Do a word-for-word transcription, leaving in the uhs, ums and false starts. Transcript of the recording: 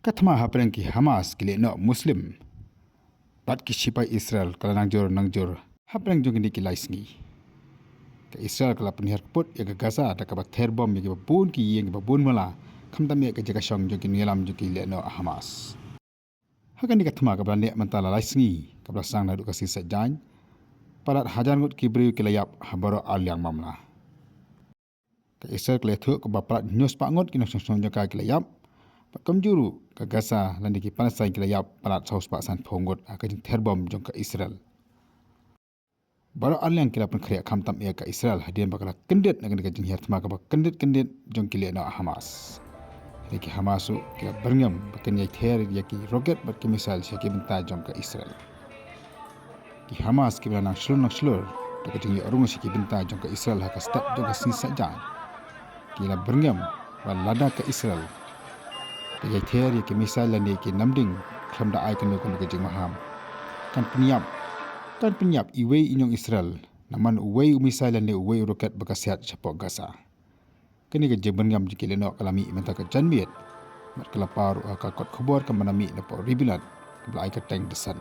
Ka thma hapdeng ki Hamas ki lehnoh Muslim bad ki shipai Israel ka la nangjur nangjur hapdeng jong kine ki lai sngi. Ka Israel ka la pynhiar kput ïa ka Gaza da kaba ther bom ïa kiba bun ki ïing, kiba bun mala, khamtam ïa ka jaka shong jong ki nongïalam jong ki lehnoh Hamas. Ha kane ka thma kaba la neh mynta la lai sngi, kaba la sdang naduh ka sngi Saitjaiñ, palat hajar ngut ki briew ki la ïap ha baroh arliang mamla. Ka Israel ka la ïathuh kaba palat hynñiew spah ngut ki nongshong shnong jong ka ki la ïap, bad kumjuh ruh ka Gaza lane ki Palestine ki la ïap palat saw spah sanphew ngut ha ka jingther bom jong ka Israel. Baroh arliang ki la pynkhreh khamtam ïa ka Israel hadien ba ka la kyndit na kane ka jinghiar thma kaba kyndit kyndit jong ki lehnoh Hamas. Hynrei ki Hamas ruh ki la byrngem ba kin ïai ther ïa ki rocket bad ki missile sha ki bynta jong ka Israel. Ki Hamas kiba la nang shlur nang shlur da ka jingïoh rung sha ki bynta jong ka Israel ha ka step jong ka sngi Saitjaiñ, ki la byrngem ba lada ka Israel ka ïai ther ïa ki missile lane ki namding khlem da ai kano kano ka jingmaham, kan pynïap, kan pynïap iwei i nong Israel namar uwei u missile lane uwei u rocket ba ka siat shapoh Gaza. Kane ka jingbyrngem jong ki lehnoh ka la mih mynta ka janmiet, bad ka la paw ruh ha ka kot khubor kaba la mih napoh Ri Bailat kaba la ai kyrteng The Sun.